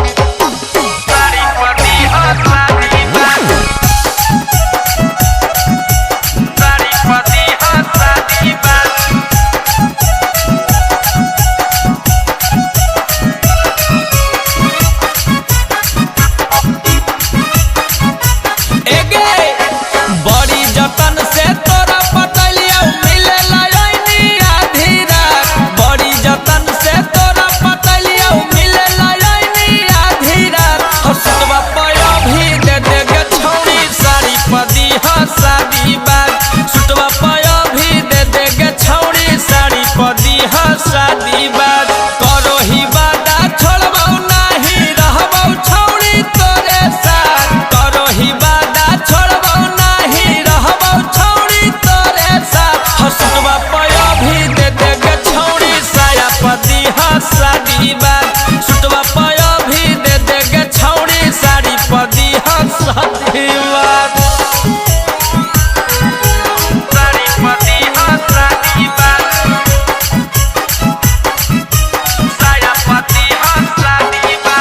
साड़ी पति हसादी बा साड़ी पति हसादी बा। एगे बड़ी जतन से तोरा पटलिया मिले लायनी आधी रात। बड़ी जतन से तोरा पटलिया मिले लायनी आधी रात। हसुतवा पया भी दे दे गे छौरी साड़ी पदी हसादी बात। सुतवा पया भी दे दे गे छौरी साड़ी पदी हसादी बात। करो ही वादा छोड़बौ नाही रहबौ छौरी तोरे साथ। करो ही वादा छोड़बौ नाही रहबौ छौरी तोरे साथ। हसुतवा पया भी दे दे गे छौरी साया पदी हसादी बात। सुतवा पया भी दे दे गे छौरी साड़ी पदी हसादी बात। साड़ी पति हसादी बा साया पति हसादी बा।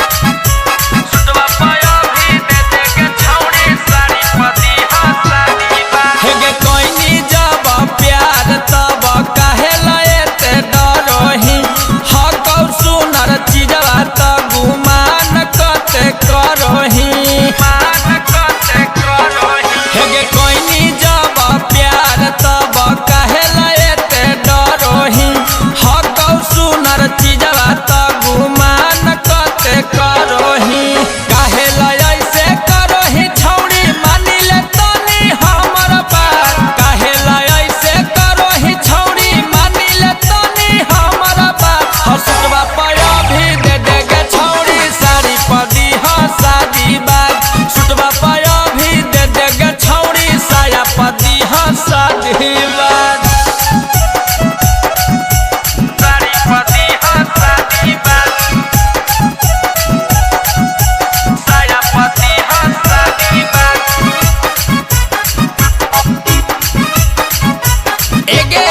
सुतवा पया भी दे दे गे छौरी साड़ी पति हसादी बा। हेगे कोइनी जब प्यार तब काहे लएते डरोही। हकौ सुनर चीजवा त गुमान कते करोही। मान कते करोही। हेगे कोइनी जब प्यार तब काहे लएते डरोही। हकौ सुनर चीजवा त गुमान कते करोही। काहे लय से करोही छौरी मानी ले तनी हमर बात। काहे लय से करोही छौरी मानी ले तनी हमर बात। हसुतवा पया भी दे दे गे छौरी साड़ी पदी हसादी बात। सुतवा पया भी दे दे गे छौरी साया पदी हसादी बात। साड़ी पति हसादी बा साया पति हसादी बा। एगे